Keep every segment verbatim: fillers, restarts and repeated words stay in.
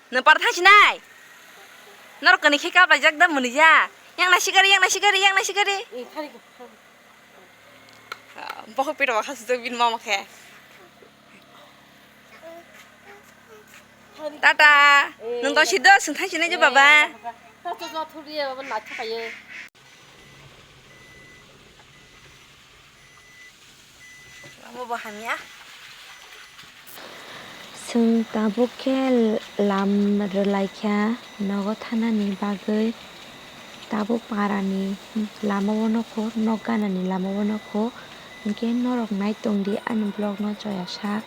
Nwng para thang sinai? Norok kani khe kaplaijak da mwnwi ya. Yang nasi gari, yang nasi gari, yang nasi gari. Eh, thari ko. Ah, bokhok pito wakha sujak bini mama khe. Tata. Eh, nwng tong sido, swng thang sinai je baba. Eh, tata, tata, thuri ya, baba, na thakaye. Omo bo hamya. Chwng tabuk khe lam rwlaikha nogo thanani bagwi. Tabuk parani lama o nokho, nok ganani lama o nokho. Hinkhe norok nai tongdi ani vlog no choya sak.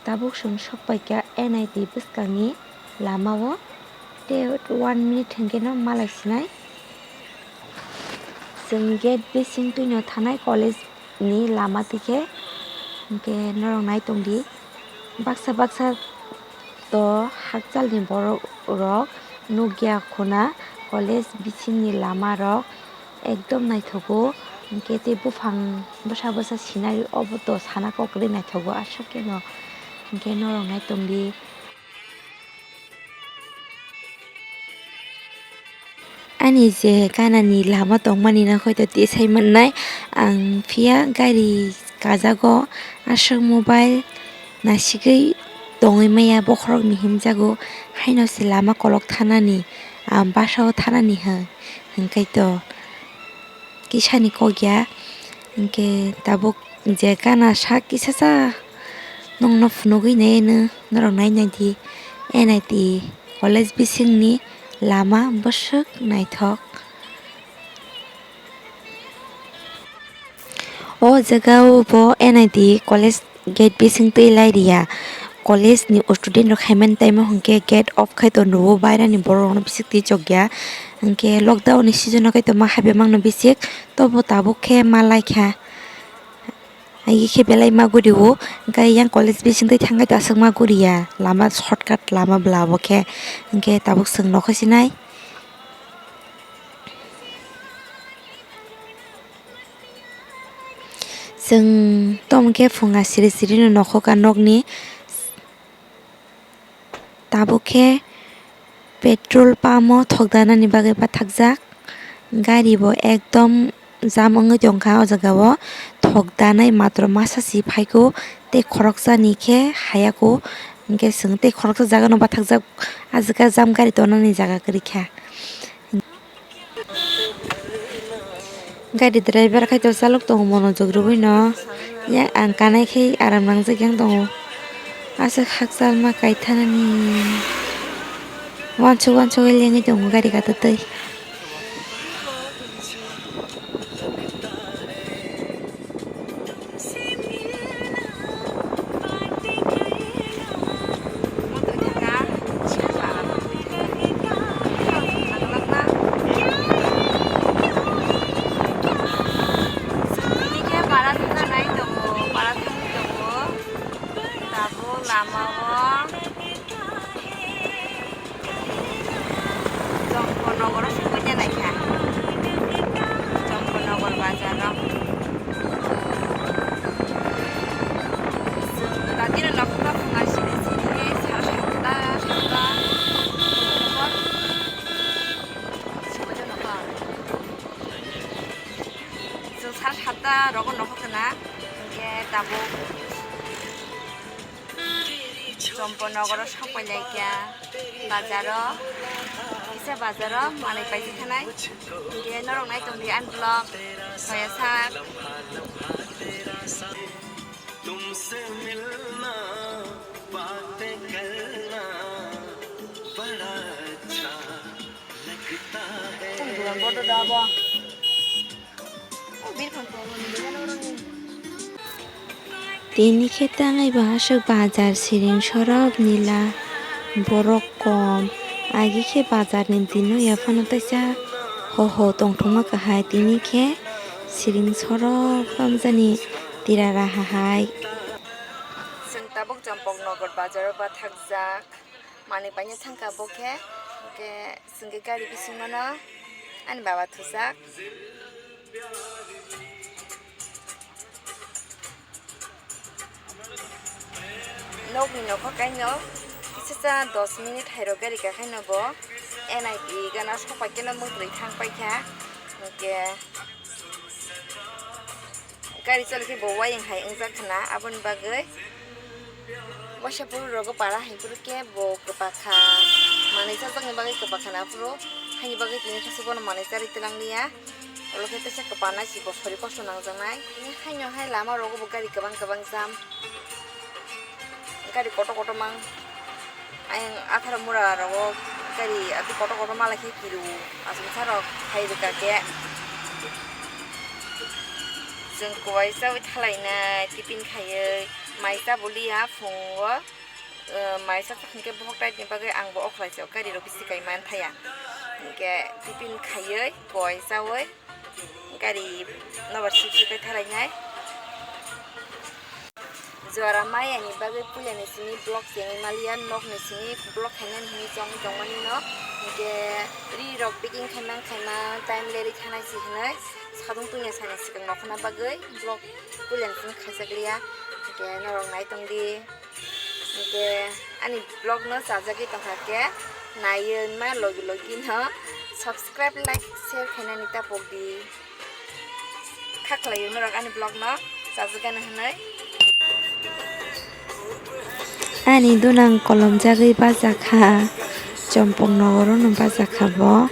Tabuk chwng sokpaikha N I T bwskangni lama o. Tei one minute hinkhe no malai sinai. Chwng gate bising twino thanai college ni lama twi khe, hinkhe norok nai tongdi. Baksa baksa to hakchal ni borok rok nukya khuna college bising ni lama rok ekdom naithogo. Hinkhe tei buphang bwsa bwsa scenery obo to sana kok kwrwi naithogo aswk khe no. Hinkhe norok nai tongdi. Ani je ganani lama tongmani no hoi to tisai mannai. Ang phiya gari kajago, aswk mobile nasigwi tongwi maya, bokhorok ni himjago, haino se lama kolok thanani, ah, basa o thanani hwn, hwnkhe to. Kisani kok ya, hinkhe tabuk je gana sak kisa sa nongno phunugwi naino norok nai naidi. N I T college bisingni lama bwswk naithok. O jaga o bo N I T college gate bising twi lai ria. College ni student rok haimani taimo hinkhe gate off khai tongo, bairani borok rokno bisik twi chokya. Hinkhe lockdown ni season o kaitor ma haibai mangno bisik, tobo tabuk khe ma laikha. Agi khe belai ma guri o, hinkhe yang college bising twi thangkhai to aswk ma guriya, lama shortcut lama bwla bo khe, hinkhe tabuk chwng nokho sinai. Chwng tamo khe phunga siri siri no nokho ka nokni. Tabuk khe petrol pump o thokdanani bagwi bathakjak. Gari bo ekdom jam wngwi tongkha o jaga o. Thokdanai matro masa si phaikho tei khoroksani khe hayakho. Hinkhe chwng tei khoroksa jaga no bathakjak. Ah jaga jam gari tongnani jaga kwrwi kha. Gari driver khai to chalok tongo monojak rwui no. Yang ang kanai khe aram nangjak yang tongo. Aswk hakchal ma kaithanani. Wansuk wansuk lengwi tongo gari kata twi. Tabuk lama o. Chomponogoro sokbaide naikha. Chomponogor bazaro. Chwng dadino nokha phunga sini sini sal satta satta. Sokbaide nokha. Chwng sal satta rogo nokha khna. Hinkhe tabuk. Chomponogoro sokpailaikha bazaro, kisa bazaro manwi paisi thanai. Hinkhe norok nai tongdi ani vlog, hoya sak. तुमसे मिलना, बातें करना बड़ा अच्छा लगता है। Tini khe tangwi bo aswk bazar siring sorop nila borok kom. Agi khe bazar ni dino yaphano teisa ho ho tongthokma kahai, tini khe siring sorop tamjani tirara hahai. Chwng tabuk Champaknagar bazar o bathakjak. Manwi paina thangkha bo khe, hinkhe chwng khe gari bisingo no ani baba thujak. Nokni nokha kaino Sisa dos minute hai rok gari kakhai no bo N I T gana sok pai khe no muktrwi thang pai kha. Hwnkhe gari choli khe bo wayang hai wngjak khna, aboni bagwi waisa phuru rogo para hai phuru khe bo kwpakha, manwi chajakni bagwi kwpakha na phuru, haini bagwi tini thangsi bono manwi charwi twlang liya. Olo khe teisa kwpanai si bo sori kosto nangjaknai. Tini haino hai lama rogo bo gari kwbang kwbang jam. Gari kotor kotor mang. Ayang atharo mura rogo gari ati kotor kotor malai khe kiru. Aswk sa rok hai rwkha khe. Chwng kuai chaui thalainai tiffin khaiwi mai cha boliya phungo, eh, mai cha hwnkhe bohok taini bagwi ang bo okhlai se gari rok bisi kai man thaya. Hwnkhe tiffin khaiwi kuai chaui gari nobar sip sip khai thalainai. Jora maya ni bagwi puila ni simi vlog chengwi maliya, nok ni simi vlog khainani hinwi chong tongmani no. Hwnkhe ri rok packing khaimang khaimang time leri thanai si hinwi sadung puila sani swkang nokhna bagwi vlog puila ni simi khaijakliya. Hwnkhe norok nai tongdi. Hwnkhe ani vlog no chajagwi tongkha khe naiwi ma logi logi no subscribe, like, share khainani tapokdi. Kha khlaiwi norok ani vlog no chajagano hinwi. Ani dunang kolomjagwi bajak kha, chompok nogoro no bajak kha bo.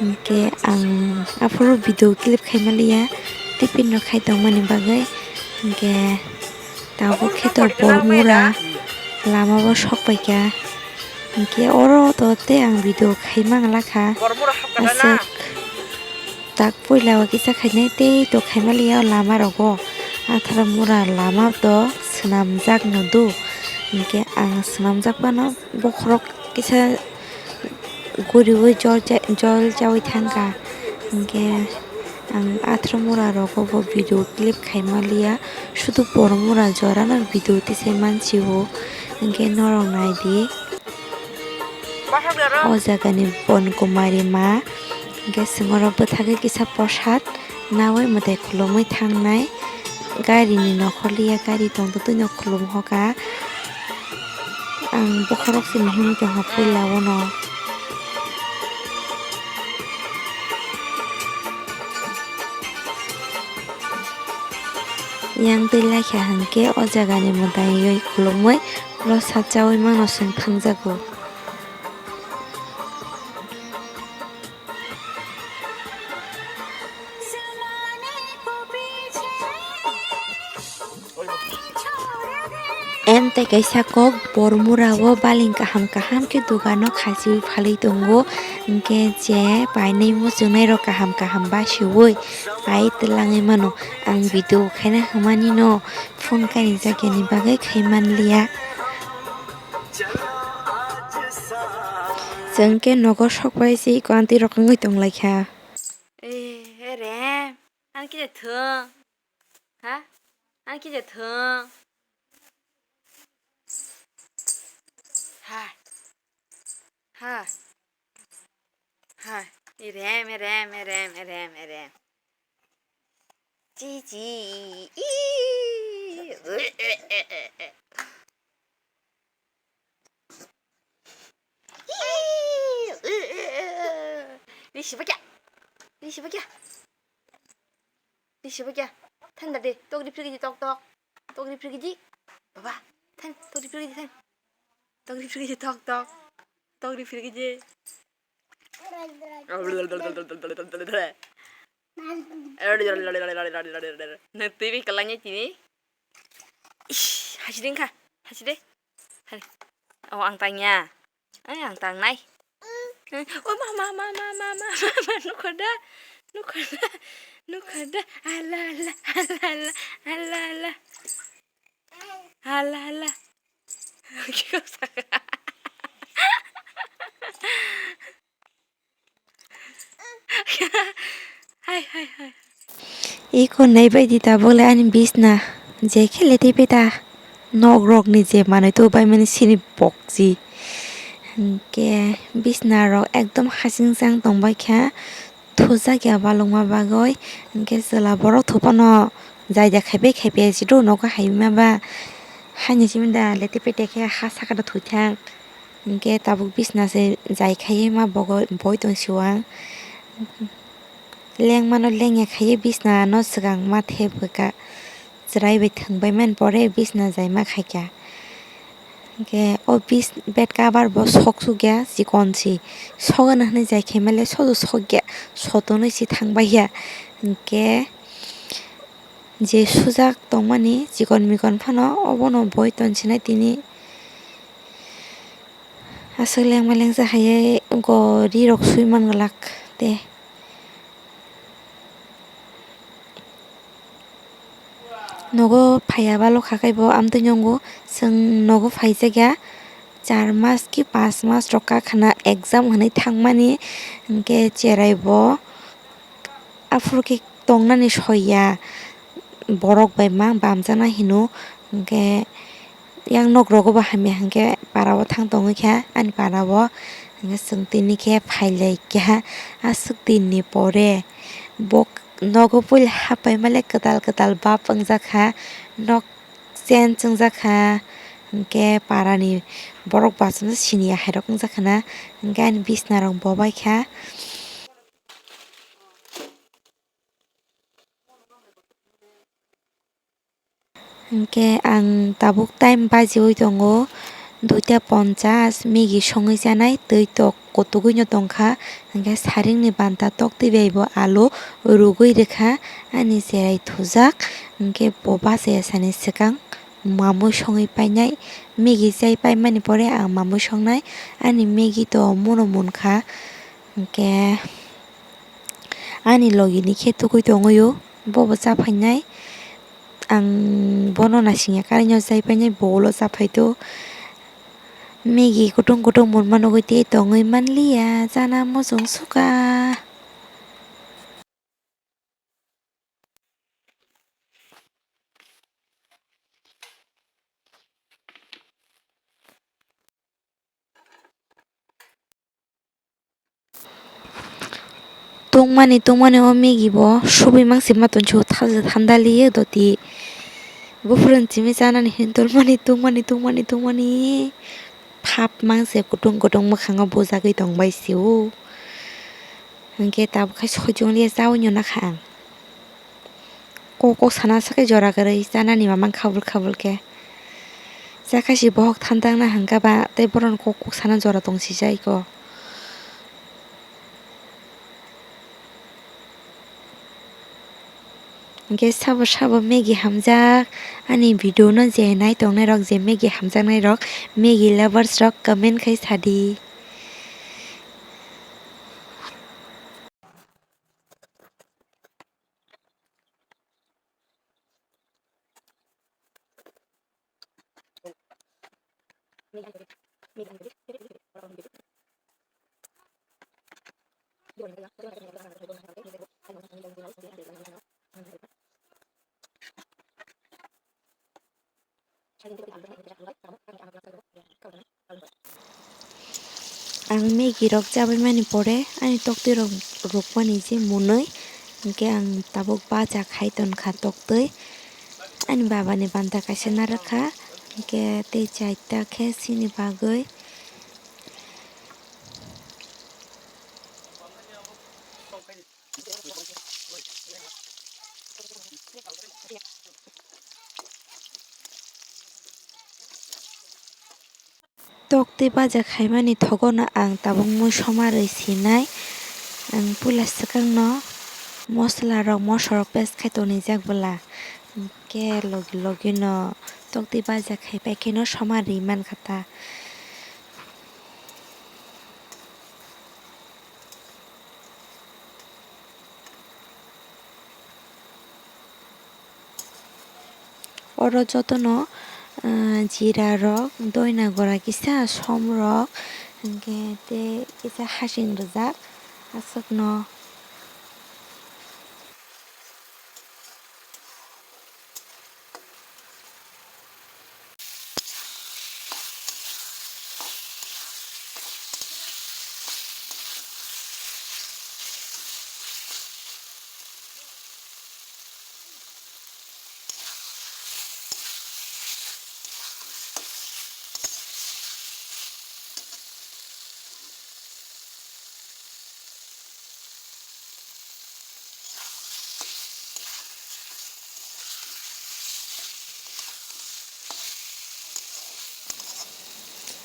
Hwnkhe ang aphuru video clip khaimaliya, tiffin rok khai tongmani bagwi. Hwnkhe tabuk khe to Bormura lama o sok paikha. Hwnkhe oro to tei ang video khai mangla kha. Aswk tak puila o kisa khainai tei to khaimaliya o lama rogo. Atharo mura lama to swnamjak no do. Hwnkhe ang swnamjak phano bokhorok kisa guriwi jol cha-, jol chaui thangkha. Hwnkhe ang athro mura rogo bo video clip khaimaliya, sudu Bormura jorano video tisai mansio. Hwnkhe norok naidi. O jagani Bon Kumari ma, hwnkhe chwng oro bwthagwi kisa prosad nawi mwtai khulumwi thangnai. Gari ni nokhor liya, gari tongtwtwi no khulum hoka. Ang bokhorok se muhung tongkha puila o no. Yang twi laikha hwnkhe o jagani mwtai khulumwi prosad chaui mano chwng thangjago. Em tei kaisa kok Bormura o baling kaham kaham khe dogano khachiui phalwi tongo, hwnkhe je painai muchungnai rok kaham kaham basiui pai twlangwi mano. Ang video khaina hwnmani no phone kainwi jak yani bagwi khai manliya. Chwng khe nogo sok pai se eko aunty rok wngwi tong lai kha. Eh, eh, Rem, ani kisa thung. Ha? Ani kisa thung. Ha. Ha. Ha. Eh, Rem, eh, Rem, eh, Rem, eh, Rem, eh, Rem. Chi, chi. Ih. Ri sibakya. Ri sibakya. Ri sibakya. Thanda de. Tok ri phirgi tok tok. Tok ri phirgi. Baba. Than. Tok ri phirgi than. Tok ri phirgi tok tok. Tok ri phirgi. Nang twi bai kwlangya tini. Ish, hachide wngkha. Hachide. Hai. Oh, ang tangya. Ai, ang tangnai. Oh, ma, ma, nukha da. Nukha da. Nukha da. Ala, ala, ala, ala, ala, ala. Ala, ala. Hai, hai, hai. Iko naibaidi tabukle ani bisna je khele tei peta nok rokni je manwi to bai mani sini bokchi. Hinkhe bisna rok ekdom hasing sang tongbai kha, thujak ya balokma bagwi. Hinkhe chwla borok thuphano jaida khaibai khaibai si do nogo hai ma ba. Haini simi da lete pete khe ha saka da thuithang. Hwnkhe tabuk bisna se jai khaiwi ma bogo boi tong sio ang. Lengmano lengya khaiwi bisna no swkang ma thep kha. Chwrai bai thwng bai mani pore bisna jai ma khaikha. Hwnkhe o bis-, bed cover bo sok sukya chikon si. Sogana hwnwi jai khaimale sodo sokya, sotonwi si thang baiya. Hwnkhe je sujak tongmani chikon mikon phano obono boi tonsinai tini. Aswk lengma lengsa hai ungko ri rok sui man glak te. Nogo phaiya balo kha khe bo amtwi nwngo, chwng nogo phaijakya char mas ki panch mas rok kha khna exam hwnwi thangmani, hwnkhe cherai bo aphuru khe tongnani soiya, borok bai ma bamjakna hino, hwnkhe yang nok rogo bo hamya hwnkhe para o thang tongwi kha ani para o, hwnkhe chwng tini khe phai lai kha aswk din ni pore bo nogo puila hapai male kwtal kwtal bap wngjak kha, nok change wngjak kha, hwnkhe para ni borok bachama siniya hai rok wngjak kha na, hwnkhe ani bisna rok bobai kha. Hwnkhe ang tabuk time bajiui tongo duita ponchas, Maggie songwi chanai twi tok kutugui no tongkha, hwnkhe saringni banta toktwi bai bo alu rugui rwkha ani cherai thujak, hwnkhe bo bachaya sani swkang mamui songwi painai, Maggie chai paimani pore ang mamui songnai, ani Maggie to muno munkha, hwnkhe. Ani logi ni khe tugui tongwi o, bobo cha phainai. Ang bono naisingya karwi no chai painai, bo ulo cha phai to. Maggie kutung kutung munma nugui tei tongwi manliya, chana muchung suka. Tungmani tungmani o Maggie bo subui mangsi ma tonsio thaja thandali doti. Buphurun simi chanani hin tolmani tungmani tungmani tungmani phap mangse kutung kutung mwkhango bujagwi tongbai sio. Hwnkhe tabuk khe sojong liya chaui no nakha ang. Kok kok sana sakhe jora kwrwi chanani mamang khabul khabul khe. Chakha si bohok thanjakna hwnkha ba tei bohrokni kok kok sana jora tong sijai kho. Hwnkhe sabo sabo Maggie hamjak ani video no je nai tongnai rok je Maggie hamjaknai rok Maggie lovers rok comment khai sadi. Ang Maggie rok chabai mani pore ani toktwi rok rukmani je mwnwi, hwnkhe ang tabuk bacha khai tonkha toktwi. Ani baba ni banta kaisa narwkha, hwnkhe tei chaita khe chini bagwi. Toktwi baja khaimani thogono ang tabuk mui somarwi sinai. Ang puila swkangno mosolarok, mosorok paste khai tonijak bwla. Hwnkhe logi logino toktwi baja khai paikheno somarwi mankha ta. Oro jotono, ah, jira rok, doina gora kisa, som rok, hwnkhe tei kisa hasing rijak aswkno.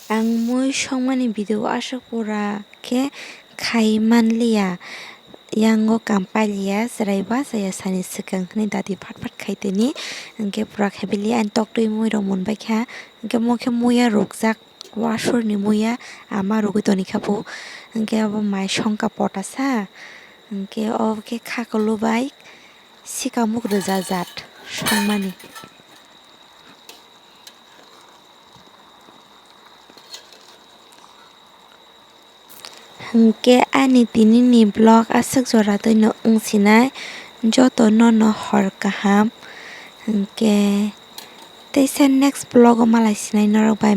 Ang mui songmani video aswk pura khe khai manliya, yango kampaliya, chwrai ba chaya sani swkang hwnwi dadi phat phat khai tini, hwnkhe pura khai biliya. Ani toktwi mui rok munbai kha, hwnkhe mo khe muya rukjak, wasurni muya ama rugwi toni kha bo, hwnkhe abo mai songkha potasa, hwnkhe obo khe kha kulubai sikamuk rwjajat songmani. Hwnkhe ani tinini vlog aswk jora twino wng sinai, joto nono hor kaham. Hwnkhe teisa next vlog o malai sinai norok bai.